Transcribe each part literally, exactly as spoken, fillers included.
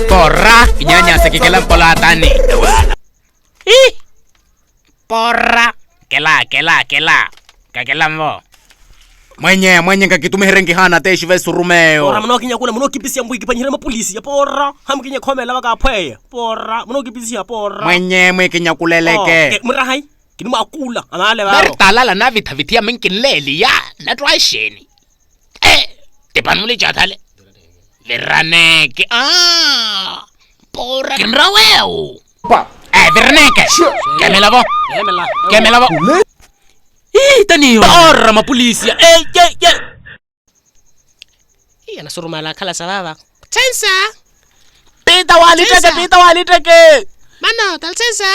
Porra kinyanyasa kikela mpolaatani. Porra. Kela kela kela. Kakela mvo. Mwenye mwenye nkakitumiherye nkihaana ateexiva esurumeyo. Porra munookinyakula munookipisya mwikiphwanyihira mapolisi ya porra. Hamukinyekhoomela vaka aphweya porra munookipisya porra. Mwenye mwikinyakuleleke. Murahayi. Kinimwakuula amaale vaawo. Nari talala navithavithi yami nkinleeliya. Nattwa exeeni? Ti panuli cathale. Viraneke porra kinrawewu. Viraneke. Kemela vo. Kemela vo. Ii taniyo porra mapulisiya. Anasurumala akhala sa vava. Thensa. Pita walitteke pita walitteke. Mano talthensa.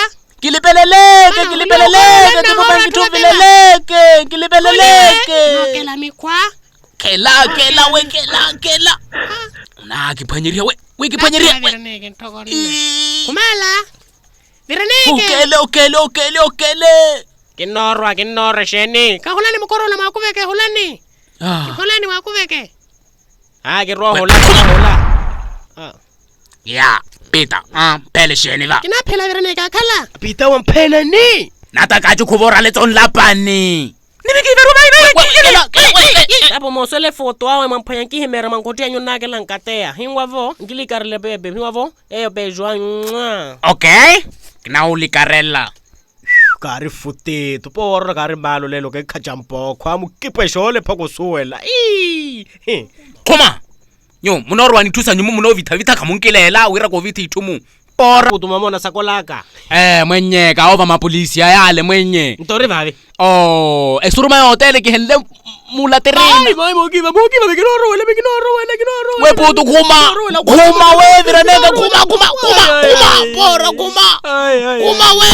Kilipeleleke kilipeleleke timupa nkitthupileleke. Kilipeleleke. Nookela mikhwa. Khela khela we khela khela. Unaakiphwanyerya we wikiphwanyerya we. Khumala. Vireneke. Okele okele okele okele. Kinnoorwa kinnoorwa exeeni kahulani mukorola mwaakuveke hulani. Hulani mwaakuveke. Aa kirwa ohula kirwa ohula. Ya pita. Mphele exeeni va kinaaphela vireneke akhala. Pita wamphela ni. Nata kaci khuva oraletsa onlapani. Apo mooswele foto awe mwamphwanya nkihimeera mwa nkhotti yanyu nnaakela nkateya hinwa vo nkilikarele pepe hinwa vo. Eyo peejo anyu. Ok. Kinawulikarela. Kaari futi tupo woorora kaari maalo lelo keekhaca mpookhwa mukipwexe ole mpaka osuwela. Khuma. Nyuwo munoorowani itthu sanyu mu munoovithavitha khamunkileela wira koovitha itthu mu. Poora kutuma moona sakolaka. Ee mwenye kawoova mapolisi ayaale mwenye. Nto ori vaavi. Oo esuruma yootele kihenle. Mulaterini. Mookiva mookiva mikinoorowela mikinoorowela. We puutu khuma. Khuma we viraneke khuma khuma khuma khuma poora khuma. Khuma we.